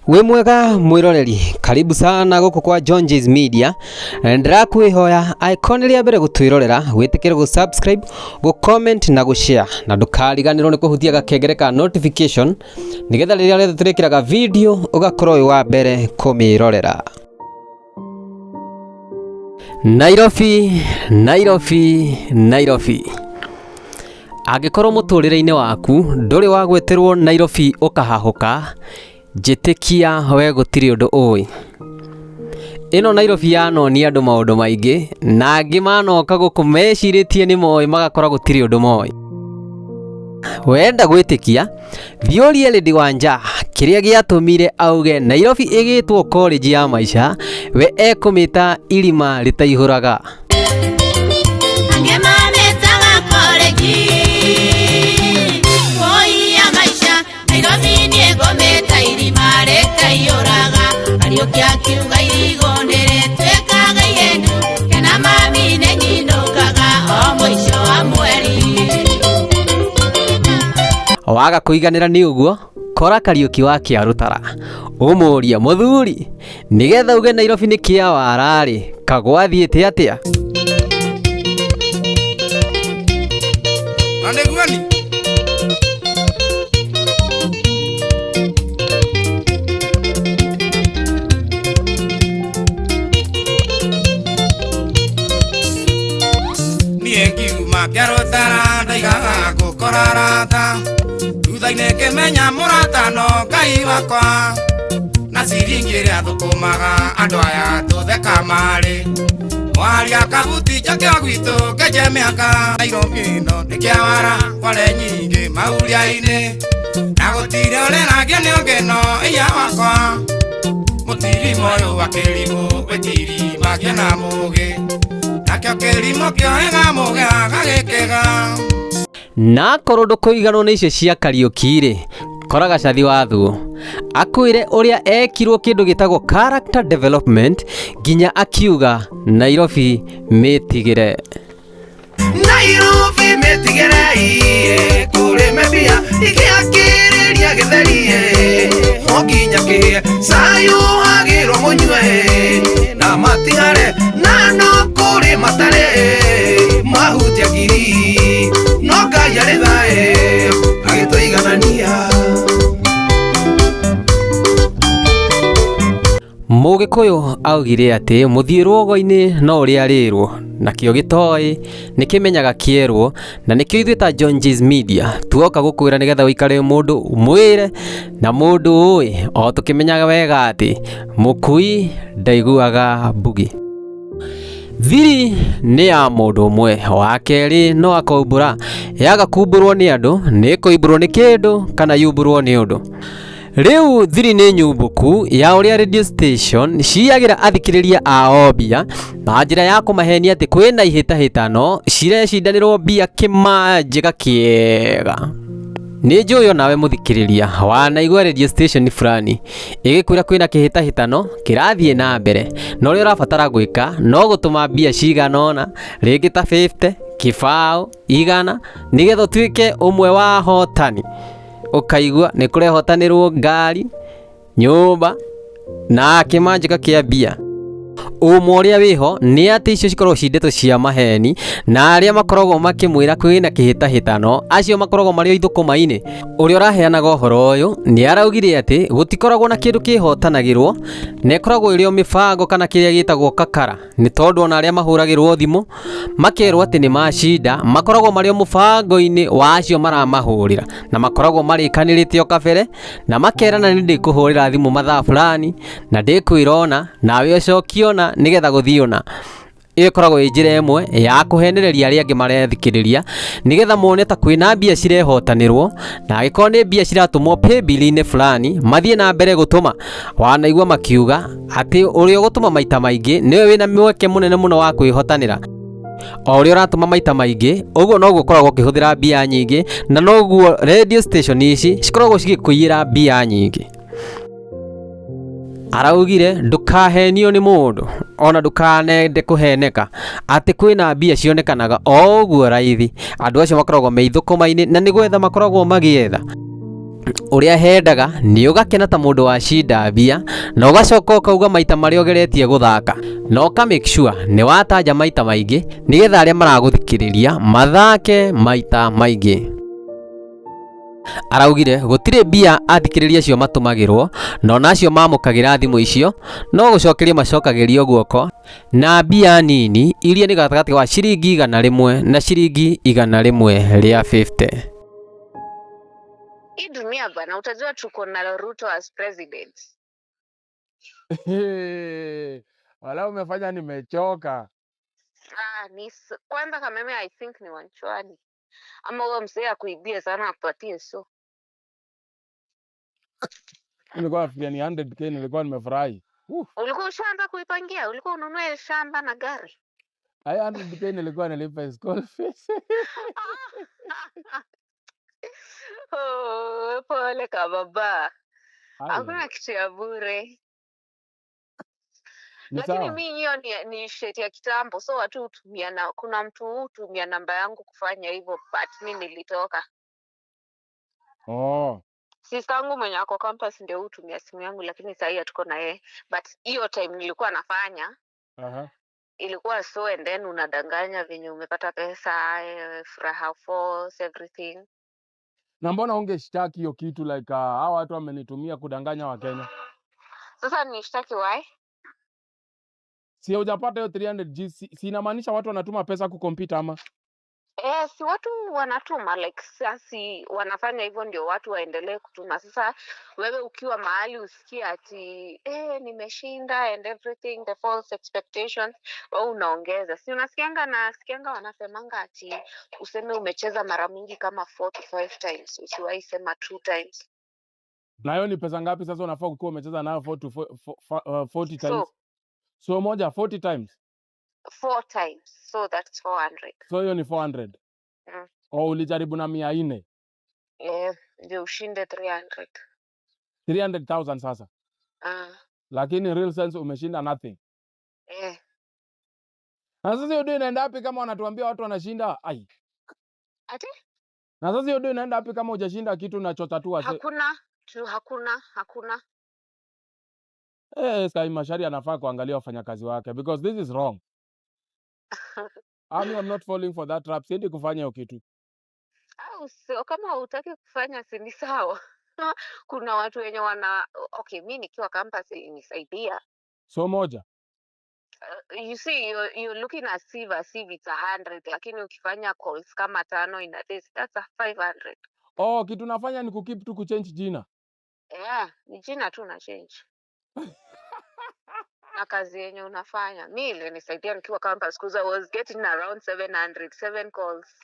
Wĩ mwega mwĩroreri, karibu sana gũkũ kwa John Jay's Media. Ndĩrakwĩhoya angĩkorwo nĩ rĩa mbere gũtwĩrorera, wĩtĩkĩre gũ subscribe, gũ comment na gũ share, na ndũkariganĩrwo nĩ kũhutia gakengere ka notification nĩgetha rĩrĩa rĩothe tũrĩkĩraga video ũgakorwo wĩ wa mbere kũmĩrorera. Nairobi, Nairobi, Nairobi. Angĩkorwo mũtũrĩre-inĩ waku ndũrĩ wagwĩtĩrwo Nairobi ũkahahũka, njĩtĩkia we gũtirĩ ũndũ ũĩ. Ĩno Nairobi yanonia andũ maũndũ maingĩ, na angĩ manoka gũkũ mecirĩtie nĩ moĩ magakora gũtirĩ ũndũ moĩ. Wenda gwĩtĩkia, thiĩ ũrie Lady Wanja kĩrĩa gĩatũmire auge Nairobi ĩgĩtwo college ya maica, we ekũmĩta irima rĩtaihũraga. Angĩ mamĩtaga korenji Woi ya maica Nairobi niĩ ngũmĩta irima rĩtaiyũraga. Kariũki akiuga irigũ nĩrĩtuĩkaga ihĩndu. Kena mami nĩnyinũkaga o mũico wa mweri. Waga kũiganĩra nĩ ũguo, kora Kariũki wa Kĩarũtara ũmũrie, mũthuri, nĩgetha uge Nairobi nĩ kĩawara-rĩ, kagwathiĩte atĩa? Na nĩguo ni niĩ ngiuma kĩarũtara ndaigaga gũkora rata thutha-inĩ ngĩmenya mũrata no Ngai wakwa na ciringi ĩrĩa thũkũmaga andũ aya tũtheka marĩ mwaria kabuti njoke gwitũ ngenje mĩaka. Nairobi ĩno nĩ kĩawara kware nyingĩ mauria-inĩ na gũtirĩ ũreragio nĩ ũngĩ no iya wakwa mũtirima ũyũ wa kĩrimũ wĩtirimagia na mũgĩ nakĩo kĩrimũ kĩohĩga mũgĩ agagĩkĩga. Na akorwo ndũkũiganwo nĩ icio cia Kariũki-rĩ, kora Gacathi wa Thuo akwĩre ũrĩa ekirwo kĩndũ gĩtagwo character development nginya akiuga Nairobi mĩtigĩre. Nairobi mĩtigĩre iĩ kũrĩ mebia ikĩakĩrĩria gĩtheri no nginya kĩhĩe cayũhagĩrwo mũnyue na matigare na no kũrĩ matarĩ mahutia ngiri no Ngai arĩ thaĩ agĩtũiganania. Mũgĩkũyũ augire atĩ mũthiĩ rũogo-inĩ no ũrĩa arĩrwo, nakĩo gĩtoĩ nĩkĩmenyaga kĩerwo, na nĩkĩo ithuĩ ta John Jay's Media tuoka gũkwĩra nĩgetha ũikare mũndũ mwĩre na mũndũ ũĩ, o tũkĩmenyaga wega atĩ mũkui ndaiguaga mbugi. Thiri nĩ ya mũndũ ũmwe, wa kerĩ no akaumbũra, yaga kumbũrwo nĩ andũ nĩ ĩkũimbũrwo nĩ kĩndũ kana yumbũrwo nĩ ũndũ. Rĩu thiri nĩ nyumbũku ya ũrĩa radio station ciyagĩra athikĩrĩria ao mbia na njĩra ya kũmahenia atĩ kwĩna ihĩtahĩtano cirecindanĩrwo mbia kĩmanjĩka kĩega. Nĩ njũĩ onawe mũthikĩrĩria wanaigua radio station fulani ĩgĩkwĩra kwĩna kĩhĩtahĩtano kĩrathiĩ na mbere, na ũrĩa ũrabatara gwĩka no gũtũma mbia cigana ũna, rĩngĩ ta 50, kĩbaũ, igana, nĩgetha ũtuĩke ũmwe wa ahotani. Ũkaigua nĩ kũrehotanĩrwo ngari, nyũmba na kĩmanjĩka kĩa mbia. Ũma ũrĩa wĩho nĩ atĩ icio cikoragwo ci ndeto cia maheni, na arĩa makoragwo makĩmwĩra kwĩna kĩhĩtahĩtano acio makoragwo marĩ o ithũkũma-inĩ. Ũrĩa ũraheanaga ũhoro ũyũ nĩ araugire atĩ gũtikoragwo na kĩndũ kĩhotanagĩrwo, na ĩkoragwo ĩrĩ o mĩbango kana kĩrĩa gĩtagwo kakara, nĩ tondũ ona arĩa mahũragĩrwo thimũ makerwo atĩ nĩ macinda makoragwo marĩ o mũbango-inĩ wa acio maramahũrĩra, na makoragwo marĩkanĩrĩte o kabere na makerana nĩ ndĩkũhũrĩra thimũ mathaa fulani na ndĩkwĩra ũna nawe ũcokie ũna nĩgetha gũthiĩ ũna. Ĩyo ĩkoragwo ĩ njĩra ĩmwe ya kũhenereria arĩa angĩ marethikĩrĩria nĩgetha mone ta kwĩna mbia cirehotanĩrwo, na angĩkorwo nĩ mbia ciratũmwo paybill-inĩ fulani mathiĩ na mbere gũtũma. Wanaigua makiuga atĩ ũrĩa ũgũtũma maita maingĩ nĩwe wĩna mweke mũnene mũno wa kwĩhotanĩra. O ũrĩa ũratũma maita maingĩ ũguo noguo ũkoragwo ũkĩhũthĩra mbia nyingĩ, na noguo radio station ici cikoragwo cigĩkũiyĩra mbia nyingĩ. Araugire ndũkahenio nĩ mũndũ ona ndũkanende kũheneka atĩ kwĩna mbia cionekanaga o ũguo raithi. Andũ acio makoragwo me ithũkũma-inĩ na nĩ gwetha makoragwo magĩetha. Ũrĩa hendaga nĩ ũgakena ta mũndũ wacinda mbia, na ũgacoka ũkauga maita marĩa ũgeretie gũthaka, na ũka make sure nĩ watanja maita maingĩ nĩgetha arĩa maragũthikĩrĩria mathake maita maingĩ. Araugire gũtirĩ mbia athikĩrĩria acio matũmagĩrwo, na ona acio mamũkagĩra thimũ icio no gũcokerio macokagĩrio guoko na mbia nini iria nĩ gatagatĩ wa ciringi 100 na ciringi 150. Hii dunia bana, utajua tuko na Ruto as president. Wala umefanya nimechoka. Ah, kwanza Kameme I think ni wanchwani ama huyo mzee akuibie sana akupatie so. Nilikuwa nafikiria ni 100K, nilikuwa nimefurahi. Ulikuwa ushaanza kuipangia, ulikuwa ununue shamba na gari. Haya 100K nilikuwa nilipa school fees. Oh, pole kababa. Ai, Hakuna kitu ya bure. ni Lakini sawa. mi hiyo ni shit ya kitambo, so watu hutumia na kuna mtu hutumia namba yangu kufanya hivyo, but mi nilitoka. Oh. Sister yangu mwenye ako campus ndio hutumia simu yangu, lakini sahii hatuko na yeye. But hiyo time nilikuwa nafanya ilikuwa so, and then unadanganya venye umepata pesa, furaha force everything. Na mbona ungeshtaki hiyo kitu like hawa watu wamenitumia kudanganya Wakenya? Sasa nishtaki why? Si hujapata hiyo 300G, si inamaanisha watu wanatuma pesa kucompete ama? Eh, si watu wanatuma like sasi wanafanya hivyo ndio watu waendelee kutuma. Sasa wewe ukiwa mahali usikie ati nimeshinda and everything, the false expectations, wewe unaongeza. Si unasikianga, nasikianga wanasemanga ati useme umecheza mara mingi kama 4 to 5 times, usiwahi sema 2 times. Na hiyo ni pesa ngapi sasa unafaa kuwa umecheza nayo 4 to 40 times? So So moja 40 times. 4 times, so that's 400. So hiyo ni 400. O ulijaribu na 400. Eh, ndio ushinde 300. 300,000 sasa. Lakini real sense umeshinda nothing. Eh. Na sasa hiyo ndio inaenda wapi kama wanatuambia watu wanashinda? Ai. Ati? Na sasa hiyo ndio inaenda wapi kama hujashinda kitu unachota tu wase? Hakuna tu, hakuna, hakuna. Eh, Sky Mashari anafaa kuangalia wafanyakazi wake because this is wrong. I'm not falling for that trap. Siendi kufanya hiyo kitu. Au sio, kama hutaki kufanya si ni sawa. Kuna watu wenye wana okay, mi nikiwa campus ilinisaidia. So moja. You see you're looking at Siva, as if it's 100, lakini ukifanya calls kama tano in a day, that's a 500. Oh, kitu nafanya ni kukeep tu kuchange jina. Yeah, ni jina tu na change. Na kazi yenye unafanya. Mi ilinisaidia nikiwa campus because I was getting around 700, 7 calls.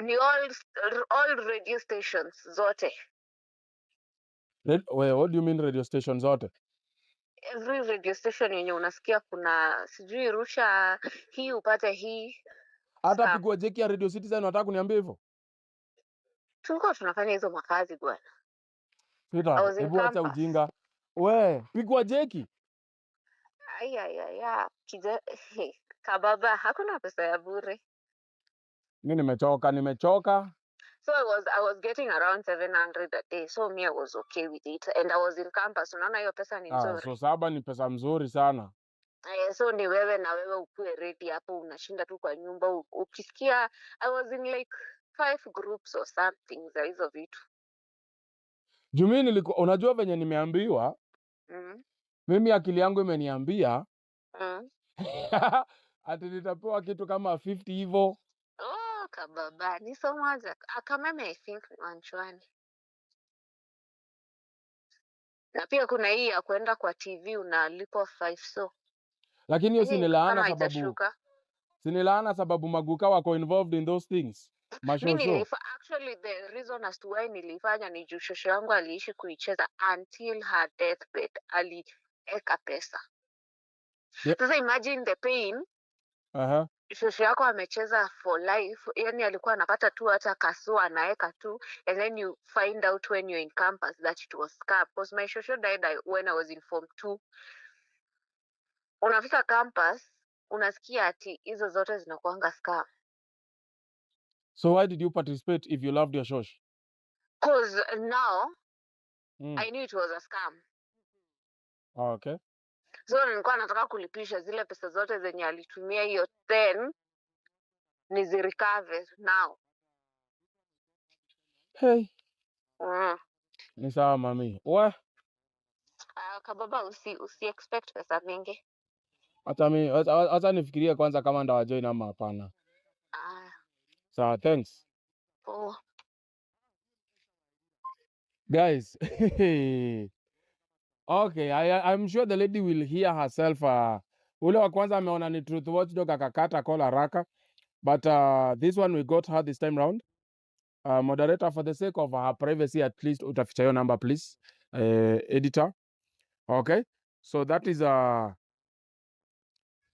Ni all radio stations zote. Wait, what do you mean radio station zote? Every radio station yenye unasikia kuna sijui rusha hii upate hii. Hata Sawa. pigwa jeki ya Radio Citizen unataka kuniambia hivyo? Tulikuwa tunafanya hizo makazi bwana. Sweetheart, I was in hebu acha campus. ujinga. We, pigwa jeki. Ai, ai, ai, ai. Kababa, hakuna pesa ya bure. Mimi nimechoka, nimechoka. So I was getting around 700 a day. So me I was okay with it and I was in campus. Unaona hiyo pesa ni nzuri. So saba ni pesa mzuri sana. So ni wewe na wewe ukue ready hapo, unashinda tu kwa nyumba ukisikia I was in like 5 groups or something za hizo vitu. Juu mimi nilikuwa, unajua venye nimeambiwa, mimi akili yangu imeniambia ati nitapewa kitu kama 50 hivo. Oh, kababa, ni so moja. Kameme I think ni wanchwani. Na pia kuna hii ya kuenda kwa TV unalipwa 5 so. Lakini hiyo Hii sinilaana kama sababu haitashuka. sinilaana sababu maguka wako involved in those things. Mi Mashosho. Actually the reason as to why nilifanya ni juu shosho yangu aliishi kuicheza until her deathbed, alieka pesa. Sasa imagine the pain. Shosho yako amecheza for life, yani alikuwa anapata tu hata kasua anaeka tu, and then you find out when you're in campus that it was scam, because my shosho died when I was in form 2. Unafika campus unasikia ati hizo zote zinakuanga scam. So why did you participate if you loved your shosh? Cause now I knew it was a scam. Okay. So nilikuwa nataka kulipisha zile pesa zote zenye alitumia hiyo, then nizirecover now. Hey. Ni sawa mami. We, Kababa, usi expect pesa mingi. Acha mi acha nifikirie kwanza kama ndawajoin ama hapana. Ah, Sawa, thanks. poa. Guys, okay, I'm sure the lady will hear herself. Ule wa kwanza ameona ni Truth Watchdog akakata call haraka. But this one we got her this time round. Moderator, for the sake of her privacy, at least utaficha your number, please. Editor. Okay. So that is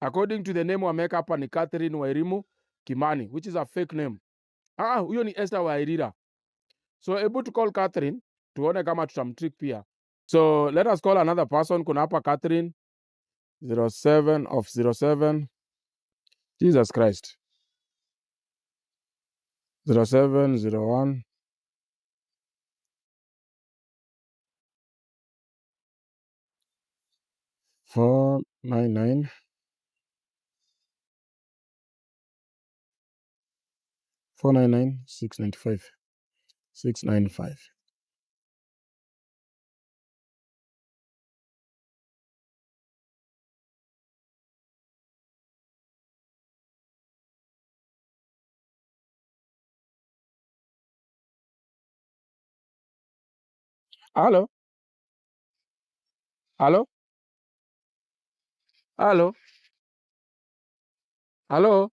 according to the name wameka hapa ni Catherine Wairimu Kimani, which is a fake name. Ah, huyo ni Esther Wairira. So able to call Catherine tuone kama tutamtrick pia. So let us call another person. Kuna hapa Catherine 07 of 07. Jesus Christ. 07 01 499 499 695 695. Halo, halo, halo, halo.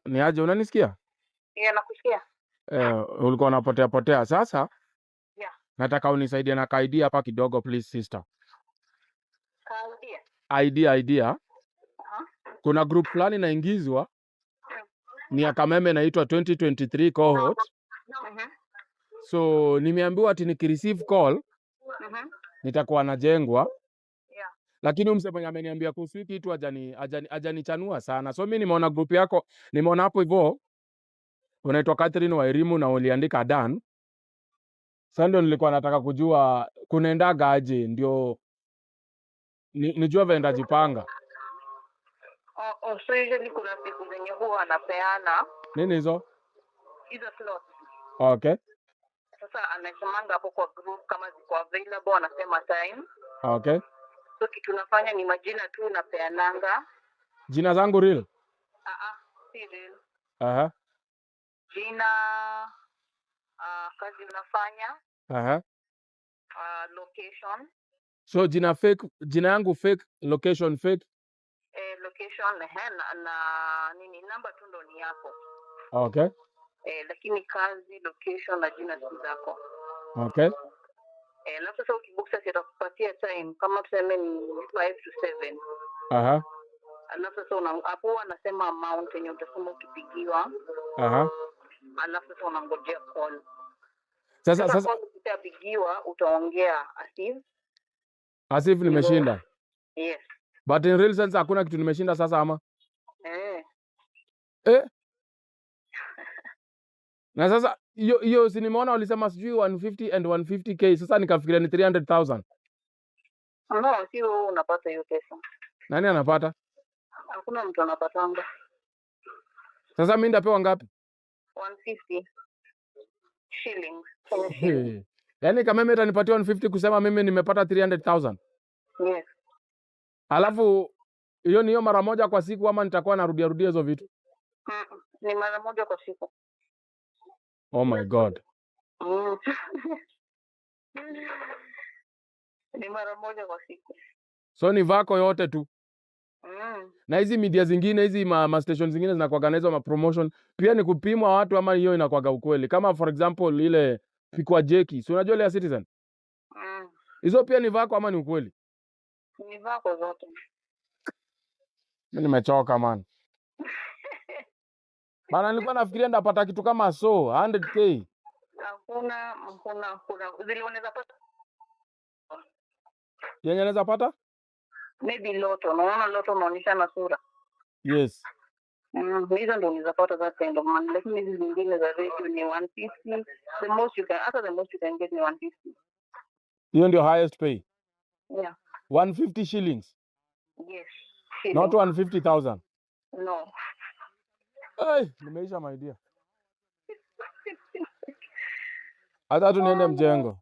Ni aje, unanisikia? Yeah, nakusikia. Ulikuwa unapotea potea. Sasa Yeah. nataka unisaidie na ka idea hapa kidogo please sister. Karudia. Idea. Kuna group fulani inaingizwa ni ya Kameme inaitwa 2023 cohort. So nimeambiwa ati nikireceive call nitakuwa najengwa. Yeah. Lakini huyu msee mwenye ameniambia kuhusu hii kitu hajanichanua sana. So mi nimeona group yako, nimeona hapo hivyo unaitwa Catherine Wairimu na uliandika Dan. Sasa ndio nilikuwa nataka kujua kunaendaga aje ndio nijue vile nitajipanga. Oh, so usually kuna siku zenye huwa anapeana Nini hizo? hizo slots. Okay. Sasa anasemanga hapo kwa group kama ziko available, anasema time. Okay. So kitu nafanya ni majina tu napeananga. Jina zangu real? Si real. Aha. Jina, kazi unafanya, Aha. Location. So jina fake, jina yangu fake, location fake. Location na nini, namba tu ndo ni yako. Okay. Lakini kazi, location na jina si zako. Okay. Alafu sasa ukibook sasa itakupatia time kama tuseme ni 5 to 7. Aha. Alafu sasa hapo anasema amount yenye utasema ukipigiwa. Aha. Alafu sasa unangojea call. Sasa call ukishapigiwa utaongea as if as if nimeshinda. Yes. But in real sense hakuna kitu nimeshinda sasa ama? Na sasa hiyo si nimeona walisema sijui 150 and 150k, sasa nikafikiria ni 300,000. No, si wewe unapata hiyo pesa. Nani anapata? Hakuna mtu anapatanga. Sasa mimi ndapewa ngapi? 150 shillings. Hey. Yaani kama mimi atanipatia 150 kusema mimi nimepata 300,000. Yes. Alafu hiyo ni hiyo mara moja kwa siku ama nitakuwa narudia rudia hizo vitu? Ni mara moja kwa siku. Oh my God. Ni mara moja kwa siku. So ni vako yote tu. Na hizi media zingine, hizi ma station zingine zinakuwa na hizo ma promotion pia ni kupimwa watu ama hiyo inakuwa ukweli? Kama for example ile Pikwa Jeki, si unajua ile ya Citizen? Hizo pia ni vako ama ni ukweli? Ni vako zote. Mimi nimechoka man. Bana nilikuwa nafikiria ndapata kitu kama so 100k. Hakuna. Zile unaweza pata. Yenye unaweza pata? Maybe loto. Unaona loto unaonyesha na sura. Yes. Hizo ndo unaweza pata that kind of money, lakini hizi zingine za radio ni 150. The most you can, hata the most you can get ni 150. Hiyo ndio highest pay. Yeah. 150 shillings, Yes. not Shillings. 150,000. No. Hey, nimeisha my dear. Hata tu niende mjengo.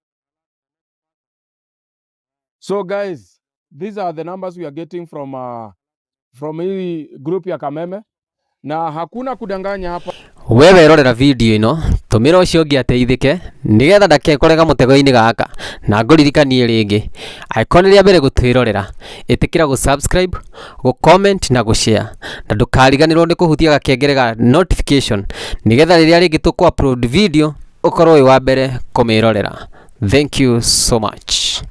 So guys, these are the numbers we are getting from hii group ya Kameme na hakuna kudanganya hapa. We werorera video ĩno tũmĩra ũcio ũngĩ ateithĩke nĩgetha ndakekore kamũtego-inĩ gaka na ngũririkanie rĩngĩ angĩkorwo nĩ rĩa mbere gũtwĩrorera ĩtĩkĩra gũ subscribe, gũ comment na gũ share na ndũkariganĩrwo nĩ kũhutia gakengere ga notification nĩgetha rĩrĩa rĩngĩ tũkũ upload video ũkorwo wĩ wa mbere kũmĩrorera. Thank you so much.